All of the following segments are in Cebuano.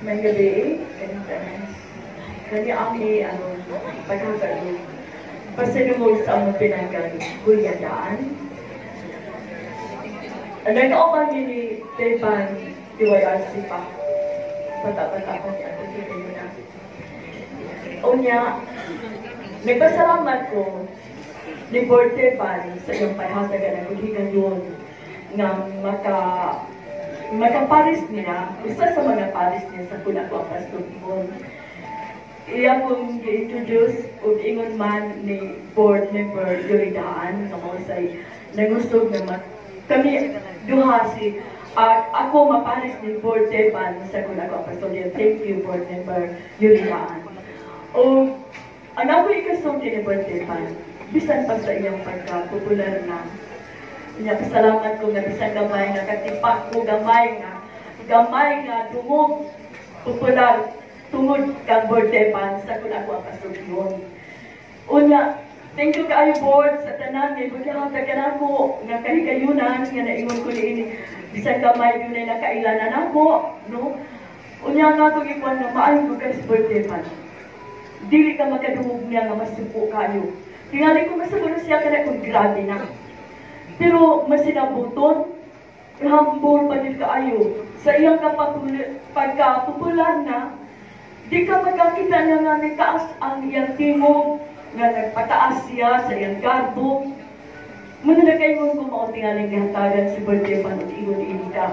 Maayong gabii, tanan. Kani ami ano paghatag pasidungog sa among pinanggang Julia Daan. Nag-uman ni Teban DYRC pa. Bata-bata pa niya, ito kayo na. Unya, nagpasalamat ko ni Board Teban sa iyong pahatagan ng higayon nga makaparis niya, isa sa mga paris niya sa kuna ko ang pastor. Iya kong gi-introduce ug ingon man ni board member Yuri Daan nga mao say nangusog nga kami duha si ako maparis ni Board Teban sa kuna ko ang pastor. Thank you, Board Member Yuri Daan. O ang ako ikasulti ni Board Teban, bisan pa sa iyang pagka-popular na niya, pasalamat ko nga bisan gamay nga katipak ko, gamay nga dungog popular tungod kang Board Teban sa kun ako ang kasultiyon. Unya, thank you kaayo, board, sa tanan nga gihatag kanako nga kahigayunan nga naingon ko niini bisan gamay dunay nakailanan nako, no? Unya nga akong ikuan nga maayo ko kay Board Teban. Dili ka makadungog niya nga masuko kayo. Tingali ko masuko na siya kana kung grabe na. Pero masinabuton, humble pa din kaayo. Sa iyang pagkapopular na, di ka magkakita niya nga nagtaas ang iyang tingog, nga nagpataas siya sa iyang garbo. Muna na kayo kung mao tingaling gihatagan si Board Teban ug ingon ini ka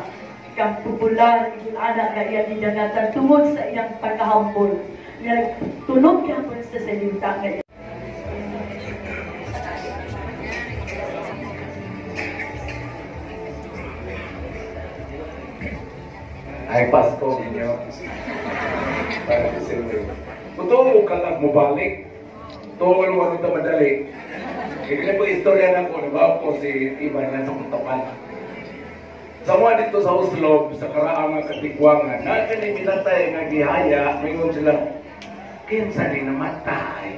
kang popular, ingon ana nga iyang gidangatan tungod sa iyang pagkahambol. Nga nagtunog gihapon sa yuta nga Ay Pasko ninyo. Para December. Tuo ka lang mobalik. Tuo mo ito madali. Kaya po istorya na ko, nabaw ko si Ivan na sa Kuntapan. Sa mga dito sa Oslo, sa karaang nga katigwangan, na kani minatay nga gihaya, mingon sila, kinsa ni namatay?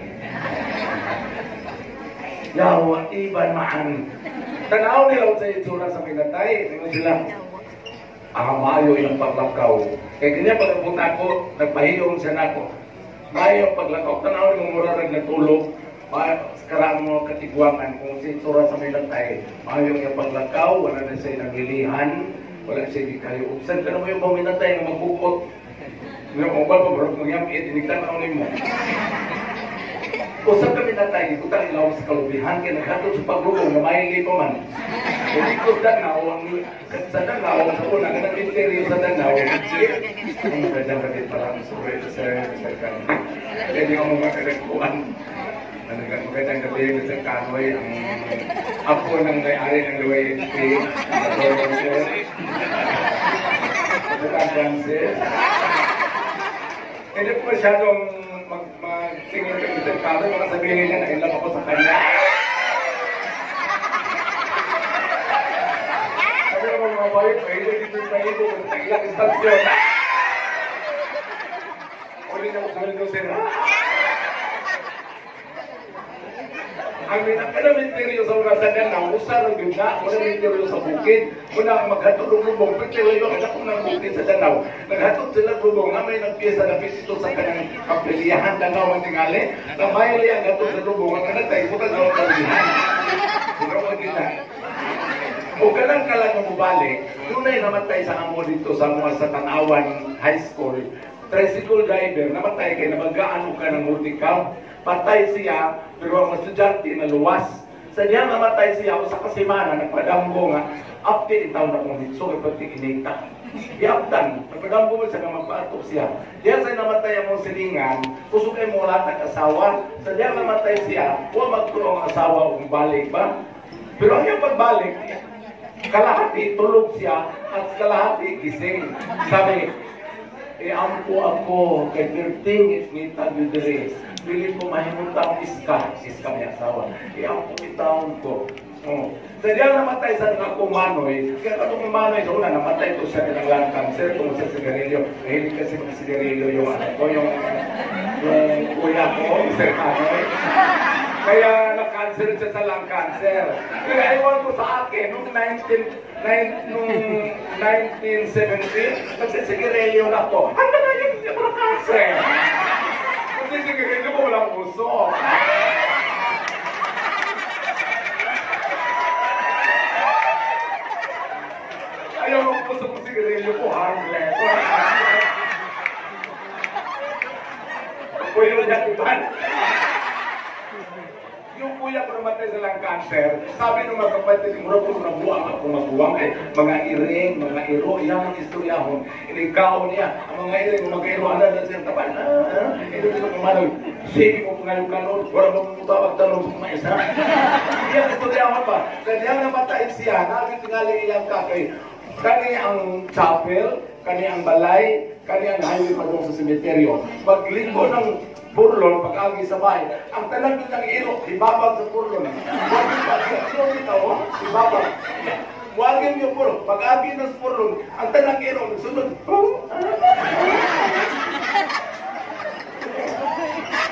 Yawa, Ivan maan. Tanaw nila sa itsura sa minatay, mingon sila, ang maayo ilang paglakaw. Kaya ganyan pagpunta ko, nagpahiyong siya nako. Maayo ang paglakaw. Tanaw ni mura rin natulog. Karaan mo katigwangan kung si itsura sa minatay. Maayo ang paglakaw, wala na siya nagilihan, wala siya di kayo. Upsan ka na mo yung paminatay nga magbukot. Nga mo ba, pabarog mong yamit, inigtanaw ni mo. Usap kami natay, utang ilaw sa kalubihan, kaya naghatod sa paglubong na maili pa man. Dito Danao, sa Danao, sa una, nga nag-interview sa Danao, ang magandang gabi parang sorry sa Kanoy. Kaya di ako makadagpuan. Magandang gabi sa Kanoy, ang apo ng may-ari ng Luway SP, sa Francis. Hindi po masyadong magtingin kay Mr. Kanoy, baka sabihin niya na in love ako sa kanya. Sabi naman mga bayo, pahilig dito yung pahilig, sa ilang istasyon. Uli na ko sa sir. Ang minteryo sa una sa Danao, usa ra gyud na, wala minteryo sa bukid. Una ang maghatod og lubong, pero yung anak ko ng bukid sa Danao. Naghatod sila lubong, na may nagpiyesa na pisito sa kanang kapilyahan Danao ang tingali. Na may ang hatod sa lubong, ang anak tayo, bukan sa kapilyahan. Pero ang kita. O kanang kalang nga mobalik, dunay namatay sa amo dito sa mga sa Tanawan High School. Tricycle driver, namatay kay nabanggaan ka ng multicab. Patay siya, pero ang estudyante na luwas. Sa niya namatay siya, usa ka semana, nagpadamgo nga, update in taon na kong ditso, kay pati inita. Iaptan, nagpadamgo mo siya nga magpaatok siya. Diyan sa namatay ang mong silingan, kusog ay mo latag asawa. Sa diyan namatay siya, huwag magtuo ang asawa o balik ba? Pero ang iyang pagbalik, kalahati tulog siya at kalahati gising. Sabi, ampo ako kay perting ngita diri. Dili ko mahimutang iska, iska may asawa. Iampo itaon ko. Oh. Sa diyan namatay sa ako manoy, kaya katong manoy sa una namatay to siya ng lung cancer tungod sa sigarilyo. Mahilig kasi mga sigarilyo yung ano ko, yung kuya ko, Mr. Kanoy. Kaya na-cancer siya sa lung cancer. Kaya ewan ko sa akin, noong 1970, nagsisigarilyo na ako. Ang Cancer. Kasi sigarilyo ko walang puso. Ayaw mo puso ko sigarilyo ko, harmless. Kuya niya, iban. Yung kuya ko namatay sa lang cancer, sabi ng mga kapatid, mura ko nabuang ako maguwang kay mga iring, mga iro, iyang ang istoryahon, inikaw niya, ang mga iring, mga iro, ano na siya, tapan, ito sila kumanog, sige ko pangayo kanon, wala mo mutawag tanong sa mga isa. Iyang istoryahon ba? Kanyang namatay siya, nagitingali iyang kakay, kani ang chapel, kani ang balay, kani ang highway padung sa sementeryo. Pagliko ng burlon, pag-agi sa bahay, ang talang ng iro, ibabag sa burlon. Ibabag. Huwagin yung burlon. Pag-agi ng burlon, ang talang iro, sunod.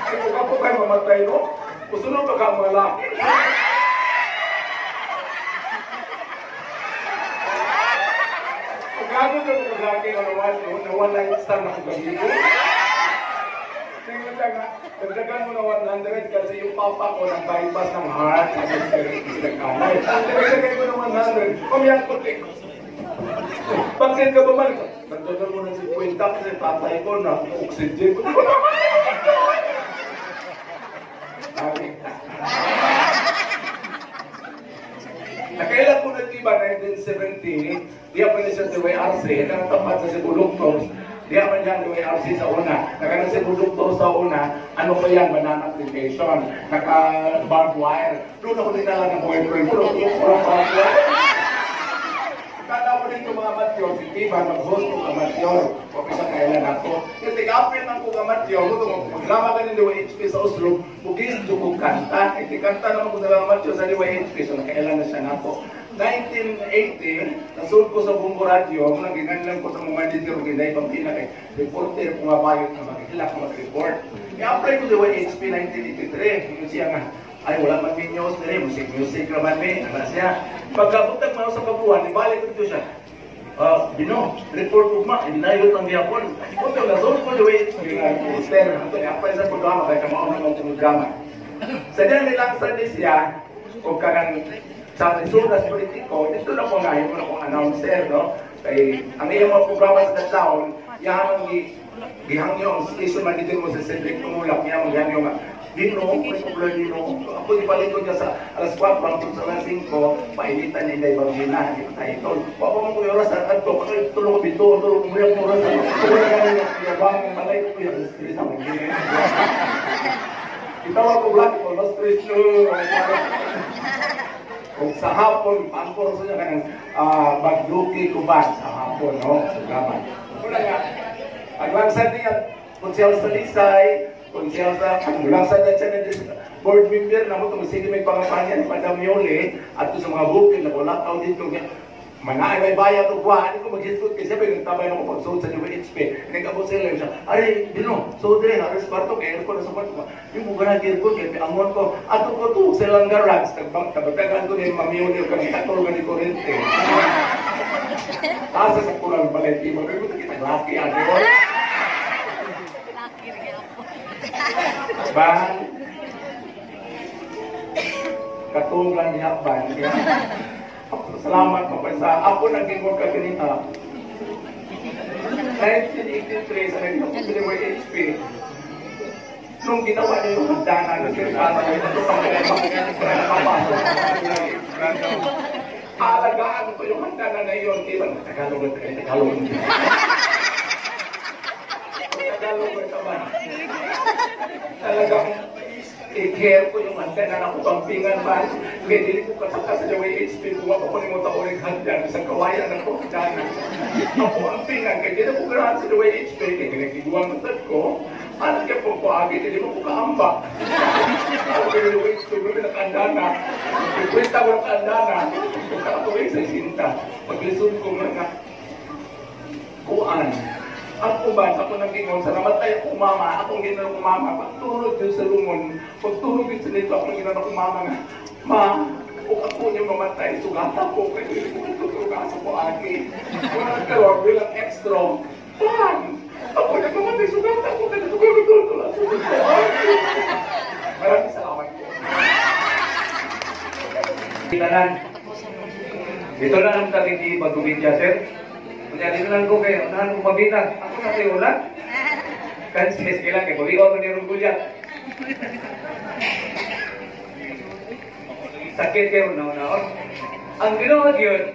Ay, kung ako kayo mamatay, no? Kusunod ba ka mga laki? Pag-agi ng mga laki, na one night stand ako gabi. Tingnan siya nga, dagdagan mo na 100 kasi yung papa ko nag-bypass ng heart sa kanay. Dagdagan mo na 100, pamiyang puti. Bakit ka bumalik? Dagdagan mo na 50 kasi tatay ko na oxygen. Nakailan ko nag-iba 1970, diya pa niya sa DYRC, nakatapat sa Cebu Doctors. Diya man dyan DYRC sa una. Naka Cebu Doctors sa una, ano pa yan, banana plantation, naka barbed wire. Doon ako dinala ng boyfriend ko, doon ko ng barbed wire. Tanda ko dito mga amateur, si Tiba, mag-host ng amateur, o isa kailan ako. Yung tig-apil ng kong amateur, magdrama ka ng DYHP sa Oslo, bugis ko kanta. Itikanta naman ko sa amateur sa DYHP, so nakailan na siya nako. 1980, nasulod ko sa Bumbo Radio, ako nang ginanlan ko sa mga manager, ginay pang kay reporter ko nga bayot na maghilak mag-report. I-apply ko sa DYHP 1983, yung siya nga, ay wala man may news nila, music music naman may, ano siya. Pagkabutag man sa kabuhan, ibalik ko dito siya. Bino, report ko ma, inayot ang gihapon. Kung ito, nasulod ko sa DYHP nga reporter, ito, i-apply sa programa, kaya kamaon naman sa programa. Sa diyan nilang sa siya, o kanang sa sunas politiko, dito na ko nga, yung akong announcer, no? Kay, ang iyong mga programa sa taon, yaman gihangyo ang station manager mo sa Cedric Tumulak, yaman gihangyo nga, Dino, may problema Dino. Ako ipalit ko niya sa alas 4, hangtod sa alas 5, painitan niya yung ibang hina, hindi pa tayo ito. Wapa mo kuya oras, at ito, kasi tulong ko bito, tulong ko muna oras, tulong ko na yabang, malay ko kuya, alas 3 sa mga. Itawag ko vlog ko, alas 3 kung sa hapon, pangkoro sa niya kanang bagluki ko ba sa hapon, no? Sa gaman. Una nga, paglangsad niya, konsehal sa Lisay, konsehal sa, paglangsad na siya na board member na mo, itong sige may pangapanyan ni Madam Yole, at sa mga bukid na wala tao dito niya, manaay may bayad o buwan, hindi ko mag-hisgot kasi sabi, nagtabay na ako pagsuot sa UHP. Nag-abot sila siya, ay, Dino, suot rin, aris kwarto, kaya aircon na sa kwarto. Yung mga na aircon, kaya piangon ko, ato ko to, sa ilang garage, tagbatagan ko ni Ma'am Yole, kami katulog ni Korente. Tasa sa kurang balay, di ba? Kaya kita laki, ano? Ban, katulog niya, ban. Salamat ko sa ako naging ka ganita. 1983 sa naging HP. Nung ginawa niya yung hagdanan ng sirkasa, ito pang alagaan ko yung hagdanan na iyon. Di ba? Tagalog na Tagalog. Tagalog na ba? Talagang i-care ko yung hagdanan ako pampingan ba? Kaya dili ko kasaka sa DYHP, kung ako ko ni mo taoring hagdan, isang kawayan ng hagdanan. Ako ang pingan, kaya dili ko ganahan sa DYHP, kaya ginagiguang matad ko, ano kaya po ko agi, dili mo ko kaamba. Ako kaya DYHP, may nakandana. Ikwenta ko ng kandana, kung kakatuwing sa isinta, paglisod ko mga kuan. Ang uban, ako nang gingon, sa namatay ako mama, akong ginawa ko mama, pagturog yun sa lungon, pagturog yun sa nito, akong ginawa ko mama nga, ma, kung ako niya mamatay, sugata ko, kaya hindi ko matutulog asa ko agi. Kung nagkaroon bilang extra, pan! Ako na kumatay, sugat ako, kaya maraming salamat po. Tanan. Dito lang ang tabi ni Bagumidya, sir. Kunya dito lang ko kay unahan ko mabita. Ako na tayo ulan. Kansis kailan kay bulion ko ni Rugulya. Sakit kayo una-unaon. Ang ginawa yun,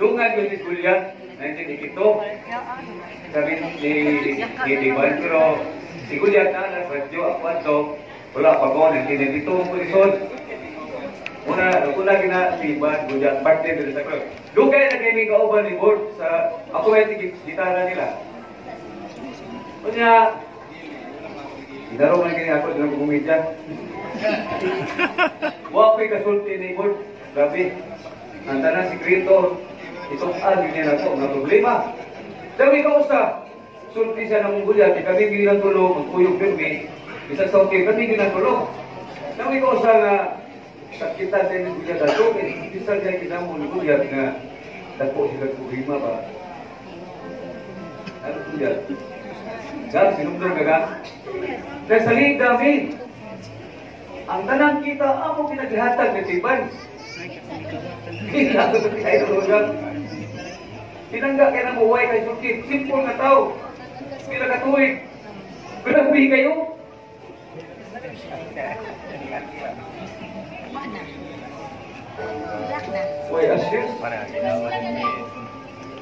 dungan yun si Gulya, 1982. Sabi ni Diban, pero si Gulya na alas, radyo ako ato, wala pa ko, 1992 ang kulisod. Una gina si Ivan Gulya, partner dito sa club. Dugay na kayo may kauban ni board sa, ako ay gitara nila. Kunya, gitaro man kini ako, doon ako bumidya. Wa ko'y kasulti ni board, grabe. Ang tanan sikreto, itong an, yun yan ako, mga problema. Dami kausa, sulti siya ng Gulya, di kami ginang tulong, magkuyog pirmi, bisag sa hotel, kami ginang tulong. Dami kausa nga, sakita sa ni Gulya dato, bisag siya kinamo ni Gulya nga, dako sila problema ba? Ano Gulya? Gan, sinumdong ka gan? Dahil sa liig dami, ang tanang kita, ako pinaghatag ni Tiban. Hindi ako sa kayo. Tinangga kayo ng buhay kay Sulkit. Simple na tao. Pila ka tuig. Grabe kayo. Why, asyos?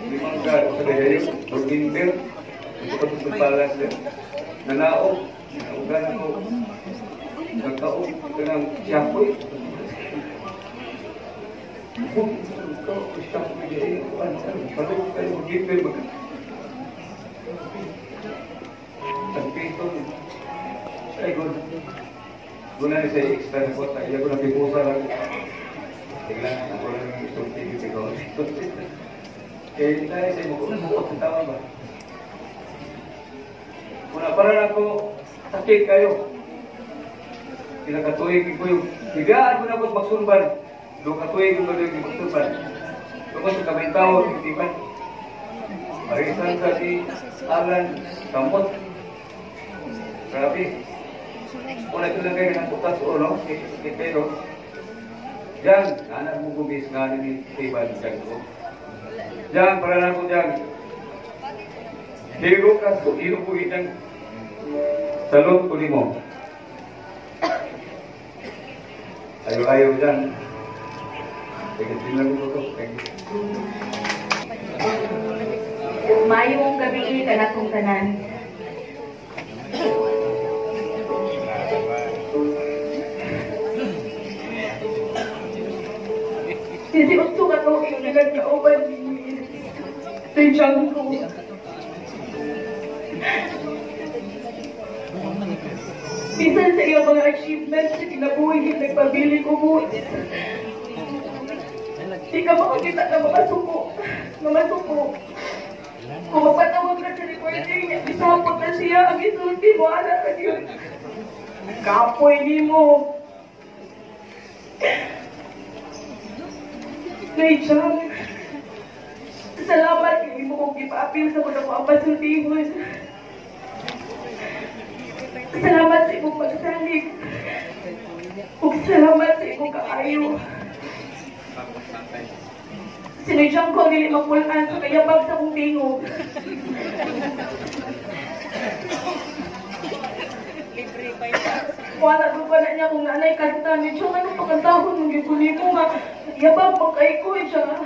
Limang ka sa gayayo. Burginder. Ito pa itong palas. Nanaog. Naugan ako. Nagkaog. Ito ng siyapoy. Guna sa extra na kota, iya ko napipusa lang. Tignan, ako lang yung sulti ko. Kaya tayo sa imo, kung ang tama ba? Una, para na ako, sakit kayo. Pinakatuig ko yung, biglaan ko na ako magsurban. Doon katuig ko na yung magsurban. Tungkol sa kamay tao, titipan. Marisan sa si Alan Kamot. Grabe. Una ito lang kayo ng putas o no? Si Pedro. Diyan, anak mo gumis nga ni Tiban dyan ko. Diyan, para na ko diyan. Hero ka, hero ko itang salot ko ni mo. Ayaw-ayaw dyan. Teka, tingnan ko ito. Thank you. Mayong gabi kanatong tanan. Sisi utso ka to, yung nagkauban ni Jangko. Bisan sa iyong mga achievements sa kinabuhi, nagpabili ko mo. Di ka makakita na mga suko. Mga suko. Kung mapatawag na sa recording, isapot na siya ang isulti mo, anak ka yun. Kapoy ni mo. Rachel, salamat kay mo kong gipa-apil sa mga ko ang pasultihon. Salamat sa imong pagsalig. Ug salamat sa imong kaayo. Sinadyan ko ang dili mapulaan sa kayabag sa kong tingog. Wala ko pa na niya kung nanay kanta ni siya. Anong pagkantahon mong giguli mo nga? Yabag pagkay ko siya.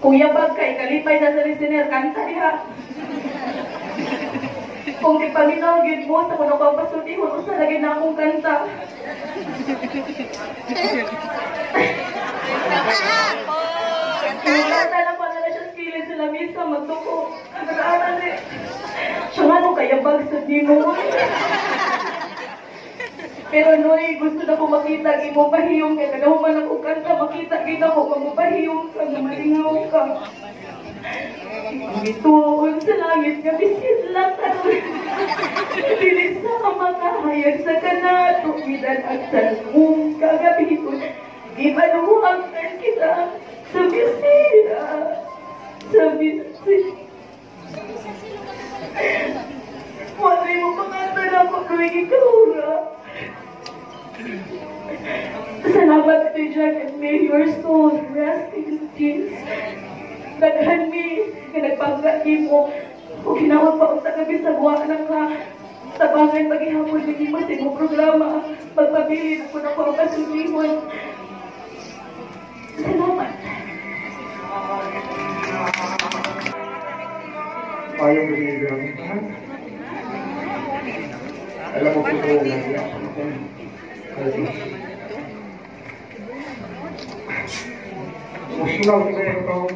Kung yabag ka, ikalipay na sa listener, kanta diha. Kung di paminaw, gid mo sa kung napapasultihon, usa lagi na akong kanta. Kanta lang pa na siya skilin sa lamisa, magtuko. Nag-aaral eh. Siya nga nung kayabag sa dimo. Pero Noy, gusto na ko makita imo pahiyong kay kadahuman ako kanta, makita kita ko mamupahiyong ka, malingaw ka. Gituon sa langit nga bisin lang karon. Dili sa makahayag sa kanato, gidan ang salmong kagabihon. Gibaluhan kita sa bisira, sa bisira. Kulyang, and may your soul rest in peace. Daghan mi nga nagpangga nimo ug hinawag pa unta kami sa buwa ka tabangan paghihapon nimo sa imong programa. Magpabilin ako na ko ang kasulihon. Salamat. Ayaw ko siya. Alam mo po ito, emosyonal ko sa tao.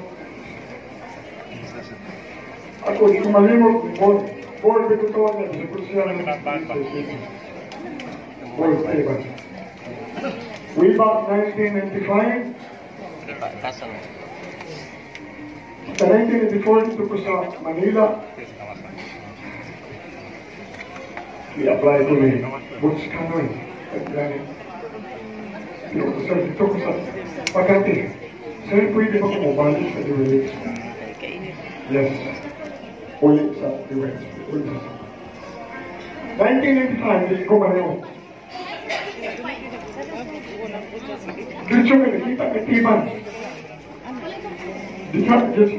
Ako, di ko malimot, board ko ito niya, siguro siya ng board, diba? Way back 1995, sa 1994, dito ko sa Manila, i-apply ko ni Butch Canoy. Sir, dito ko sa Makati. Sir, pwede ba kumabalik sa DYHP? Yes. Uli sa DYHP. Uli sa 1995, hindi ko malimot. Diretso may nakita kay Tiban. Di ka, Diyos.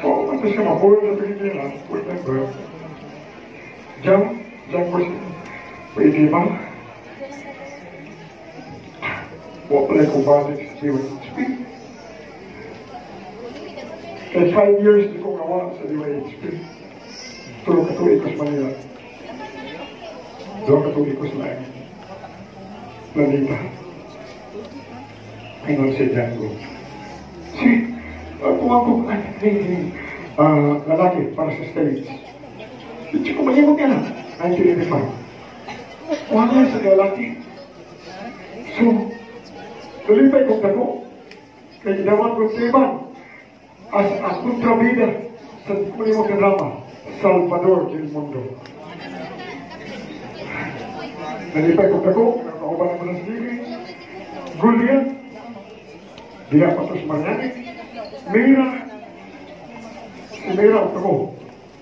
Oo, ito siya mabuhay sa Pilipinas. Board member. Diyan, diyan ko siya. Pwede ba? Wala ko balik sa DYHP. Kaya 5 years di ko ngawa sa DYHP. Tulong katuig ko sa Manila. Doon katuig ko sa lain. Planeta. Ingon si Django. Si, ako, lalaki para sa stage. Hindi ko malimot yan, 1985. Wala sa lalaki. So, nalipay kong dako. Kaya ginawa ko Tiban as a kontrabida sa malimot na drama, Salvador del Mundo. Nalipay kong dako, nakauban ako ng sige. Gulian, diya pa ito sa Mariani. Mira, si Mira ako,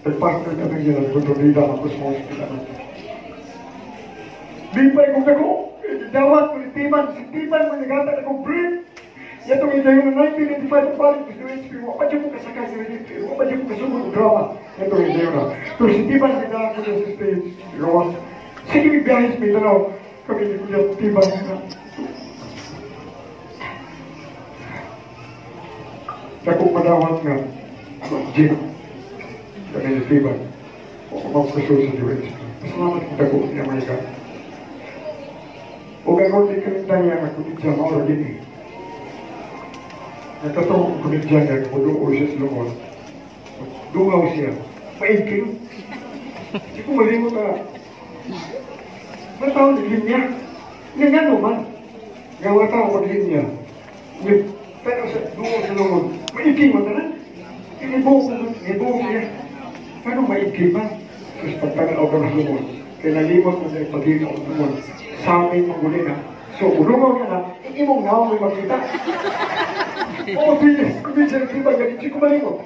nagpartner kami niya, nagkontrabida ako sa mga hospital. Lipay kong dako, dawat ko ni Tiban, si Tiban manigatan akong break. Yatong idayon na 1985 ang balik ko sa DYHP, wala dyan mo kasakay sa DYHP, wala dyan mo kasugod o drama. Yatong idayon na. Pero si Tiban, nagdaan ko sa stage, gawas. Sige, may biyahe sa Mindanao, kami ni Kuya Tiban na. Dakong madawat nga, jeep, kami ni Tiban, o kumapasol sa DYHP. Pasalamat kong dako niya mga ka. O gano'n di kami tayo nga kumidya, maura din eh. Nagkatong kong kumidya nga, kumuduo siya sa lungod. Dungaw siya. Maigking. Hindi ko malimot na. Matao ni linya. Nga nga naman. Nga mga tao pag linya. Pero sa dungaw sa lungod, maigking man tanan. Inibuo niya. Ano maigking man? Tapos pagtanaw ka ng lungod. Kaya nalimot mo na ipagino ang lungod. Sa amin mangguli na. So, ulungaw niya na, imong naong may makita. Oo, bilis, kumidya ng tiba, ganit siya kumalingot.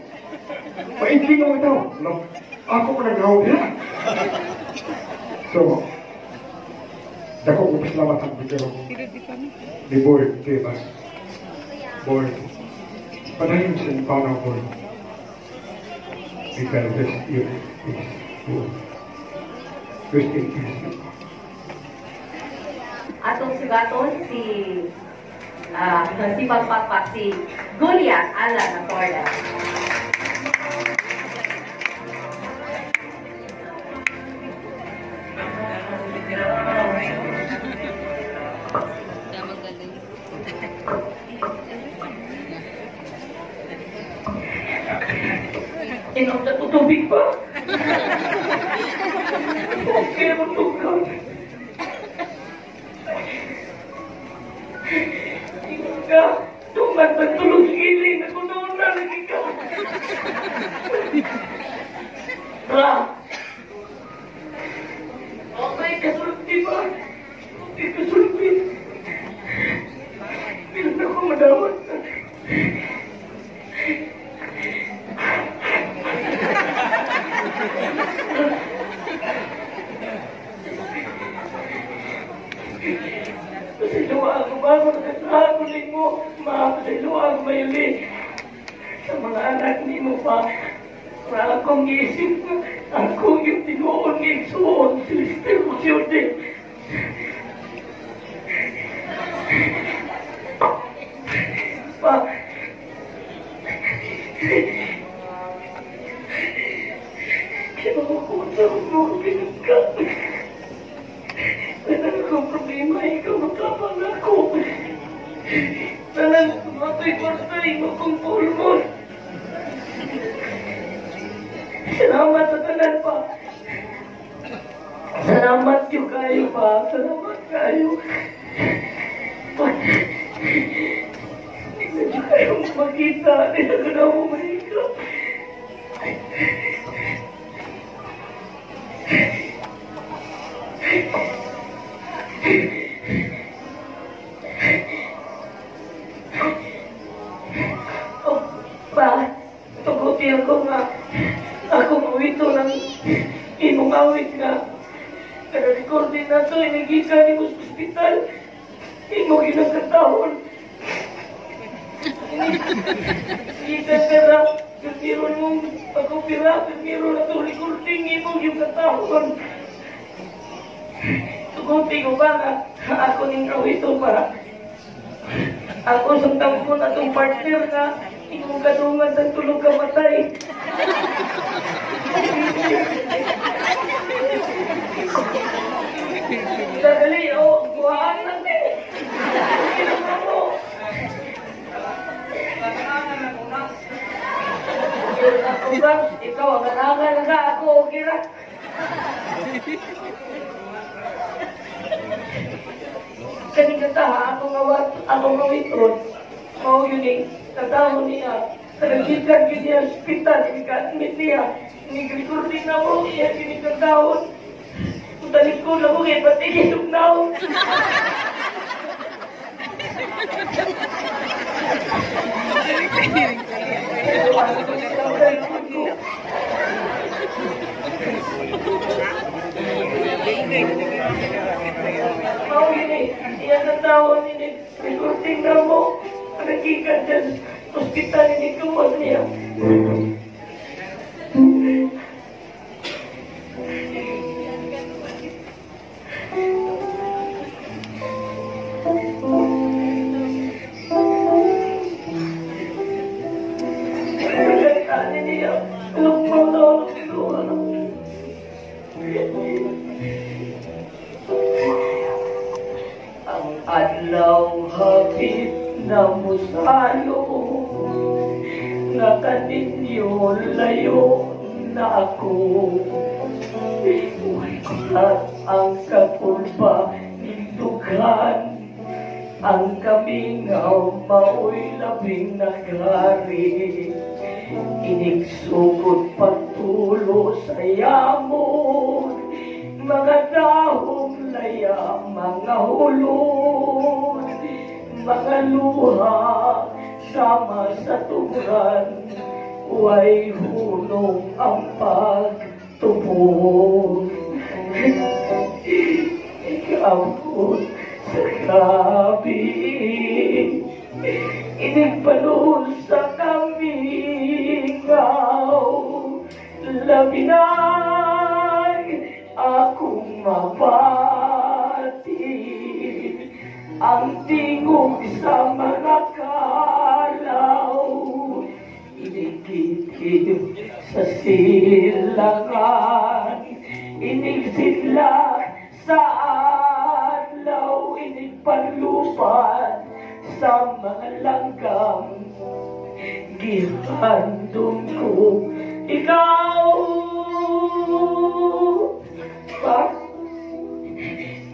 Maigling ang tao. Ako pa nag-naong niya. So, dako ko pasalamat ang bigyan ni Boy, diba? Boy, panahin sa ipanaw, Boy. Ikaw, rest in peace, Boy. Rest in peace. Atong sugaton si si Pagpakpak, si Goliath Alan Acorda. Inom na tubig pa. Okay mo tugkod. Ka, tumat na tulog ili na kunoon na lagi ka. Ra! Okay, kasulti ba? Okay, kasulti. Pilit ako madawat. pagmayuli sa mga anak nimo pa. Sa akong isip, akong yung tinuon ng igsuon, si Mr. Musyode. Pa, kinukutan mo, pinagka. Wala akong problema, ikaw magkapang ako. Tanan, matoy kwarta, imo kong pulmon. Salamat sa tanan pa. Salamat yung kayo pa. Salamat kayo. Hindi na kayo makita. Hindi na ko na umahika. Oh, pa, tuguti ako nga. Akong awito ng imong awit nga. Pero recording na ito, inagika ni mo sa ospital. Imong ginagkatahon. Inigika pera, meron mong pag-opera, meron na itong recording, imong yung katahon. Tuguti ko ba nga ako ning awito para ako sa tampon atong partner na imong kadungan sa tulog ka matay. Dali, oh, buhaan lang eh. Ginawa mo. Ako ba? Ikaw, ang alangan na ako, okay ra. Kaning kataha, akong awiton, mao yun eh, katahon niya, nagkikan yun niya, hospital, nag-admit niya, nag-recording na mo, iya kinikatahon. Talikod ko na mo, eh, pati gisog na ako. Mao yun eh, iya katahon yun eh, recording na mo, nagkikan dyan, hospital, inikawas niya. Ang adlaw hapit na musalo, nga kaninyo layo na ako. At ang kapulba nindughan, ang kamingaw mao'y labing naghari. Inigsugod pagtulo sa yamog, mga dahong laya, mga hulog, mga luha sama sa tuburan, way hunong ang pagtubog. Ikaw sa gabi, inigbalon sa kamingaw, labinag akong mabati ang tingog sa mga kalaw, inigitib sa silangan, inigsidlak sa adlaw, inigpanlupan sa mga langgam, gihandong ko ikaw. Pa,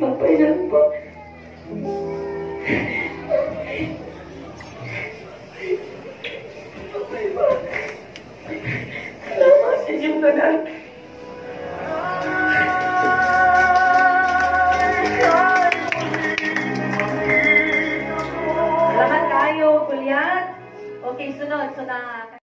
magpailan pa. Magpailan. Salamat sa inyong tanan. Salamat kayo, Goliath. Okay, sunod. So na